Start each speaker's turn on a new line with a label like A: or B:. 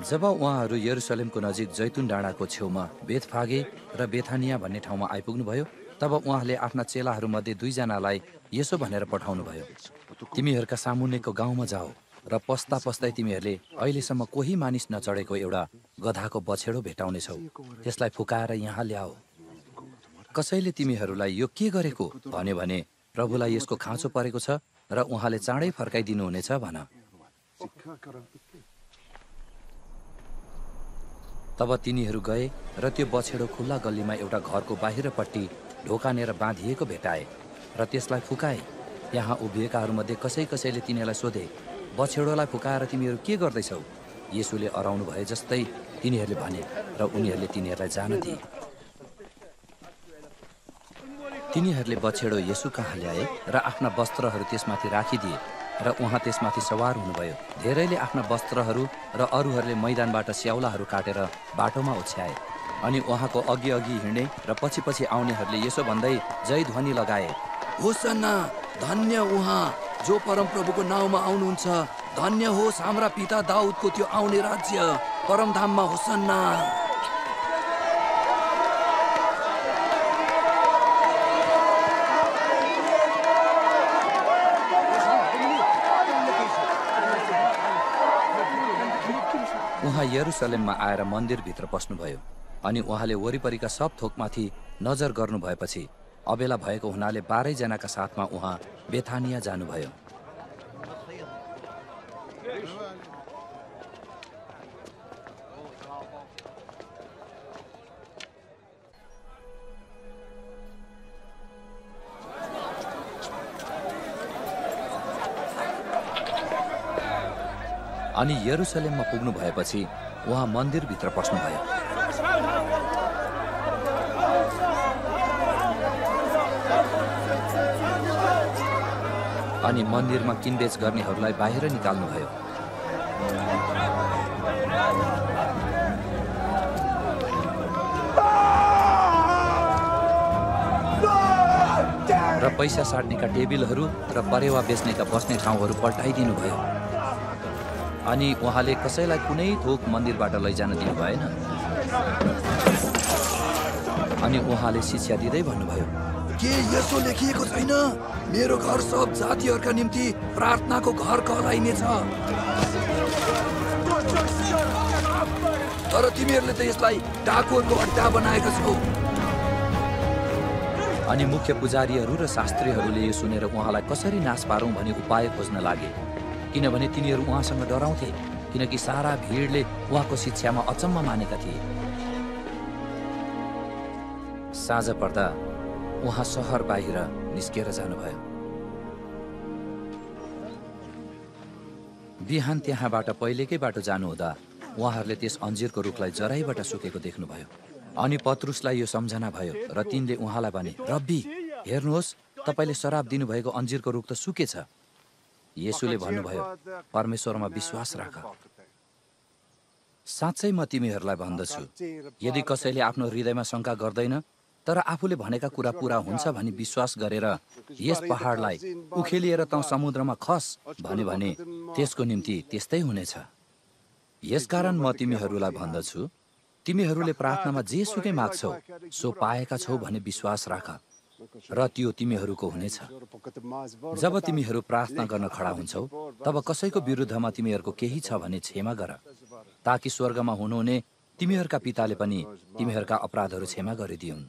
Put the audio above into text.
A: जब उहाँहरू यरुसलेमको नजिक जैतुन डाँडाको छेउमा बेथफागे र बेथानिया भन्ने ठाउँमा आइपुग्नुभयो, तब उहाँले आफ्ना चेलाहरूमध्ये 2 जनालाई यसो भनेर पठाउनुभयो, तिमीहरूका सामुन्नेको गाउँमा जाओ र पस्ता पस्दै तिमीहरूले अहिलेसम्म कोही मानिस नचढेको एउटा गधाको बछेडो भेटाउनेछौ, त्यसलाई फुकाएर यहाँ ल्याओ। कसैले तिमीहरूलाई यो के गरेको भन्यो भने प्रभुलाई यसको खाँचो परेको छ र उहाँले चाँडै फर्काइदिनुहुनेछ भन। तब तिनीहरू गए र त्यो बछेडो खुल्ला गल्लीमा एउटा घरको बाहिरपट्टि ढोकानेर बाँधिएको भेटाए र त्यसलाई फुकाए। यहाँ उभिएकाहरूमध्ये कसैले तिनीहरूलाई सोधे, बछेडोलाई फुकाएर तिमीहरू के गर्दैछौ? येशूले अराउनु भए जस्तै तिनीहरूले भने र उनीहरूले तिनीहरूलाई जान दिए। तिनीहरूले बछेडो येशू कहाँ ल्याए र आफ्ना वस्त्रहरू त्यसमाथि राखिदिए र उहाँ त्यसमाथि सवार हुनुभयो। धेरैले आफ्ना वस्त्रहरू र अरूहरूले मैदानबाट स्याउलाहरू काटेर बाटोमा ओछ्याए। अनि उहाँको अघि हिँड्ने र पछि आउनेहरूले यसो भन्दै जय ध्वनि लगाए, होसन्ना, धन्य उहाँ जो परमप्रभुको नाउँमा आउनुहुन्छ, धन्य होस् हाम्रा पिता दाउदको त्यो आउने राज्य, परमधाममा होसन्ना। उहाँ यरुसलेममा आएर मन्दिरभित्र पस्नुभयो अनि उहाँले वरिपरिका सब थोकमाथि नजर गर्नु भएपछि अबेला भएको हुनाले 12 जनाका साथमा उहाँ बेथानिया जानुभयो। अनि यरुसलेममा पुग्नु भएपछि उहाँ मन्दिरभित्र पस्नुभयो। अनि मन्दिरमा किनबेच गर्नेहरूलाई बाहिर निकाल्नुभयो। र पैसा साट्नेका टेबिलहरू र परेवा बेच्नेका बस्ने ठाउँहरू पल्टाइदिनु भयो। अनि उहाँले कसैलाई कुनै थोक मन्दिरबाट लैजान दिनु भएन। अनि उहाँले शिक्षा दिँदै भन्नुभयो, के यसो लेखिएको छैन, मेरो घर सब जातिहरूका निम्ति प्रार्थनाको घर कहलाइनेछ? तर तिमीहरूले त यसलाई डाकुहरूको अड्डा बनाएका छौ। अनि मुख्य पुजारीहरू र शास्त्रीहरूले यो सुनेर उहाँलाई कसरी नाश पारौँ भनी उपाय खोज्न लागे, किनभने तिनीहरू उहाँसँग डराउँथे, किनकि सारा भिडले उहाँको शिक्षामा अचम्म मानेका थिए। साँझ पर्दा उहाँ सहर बाहिर निस्केर जानुभयो। बिहान त्यहाँबाट पहिलेकै बाटो जानुहुँदा उहाँहरूले त्यस अन्जिरको रुखलाई जराइबाट सुकेको देख्नुभयो। अनि पत्रुसलाई यो सम्झना भयो र तिनले उहाँलाई भने, रब्बी, हेर्नुहोस्, तपाईँले शराब दिनुभएको अन्जिरको रुख त सुकेछ। येशूले भन्नुभयो, परमेश्वरमा विश्वास राख। साँच्चै म तिमीहरूलाई भन्दछु, यदि कसैले आफ्नो हृदयमा शङ्का गर्दैन तर आफूले भनेका कुरा पूरा हुन्छ भनी विश्वास गरेर यस पहाडलाई उखेलिएर तँ समुद्रमा खस भन्यो भने त्यसको निम्ति त्यस्तै हुनेछ। यसकारण म तिमीहरूलाई भन्दछु, तिमीहरूले प्रार्थनामा जेसुकै माग्छौ सो पाएका छौ भने विश्वास राख र त्यो तिमीहरूको हुनेछ। जब तिमीहरू प्रार्थना गर्न खडा हुन्छौ तब कसैको विरुद्धमा तिमीहरूको केही छ भने क्षमा गर, ताकि स्वर्गमा हुनुहुने तिमीहरूका पिताले पनि तिमीहरूका अपराधहरू क्षमा गरिदिउन्।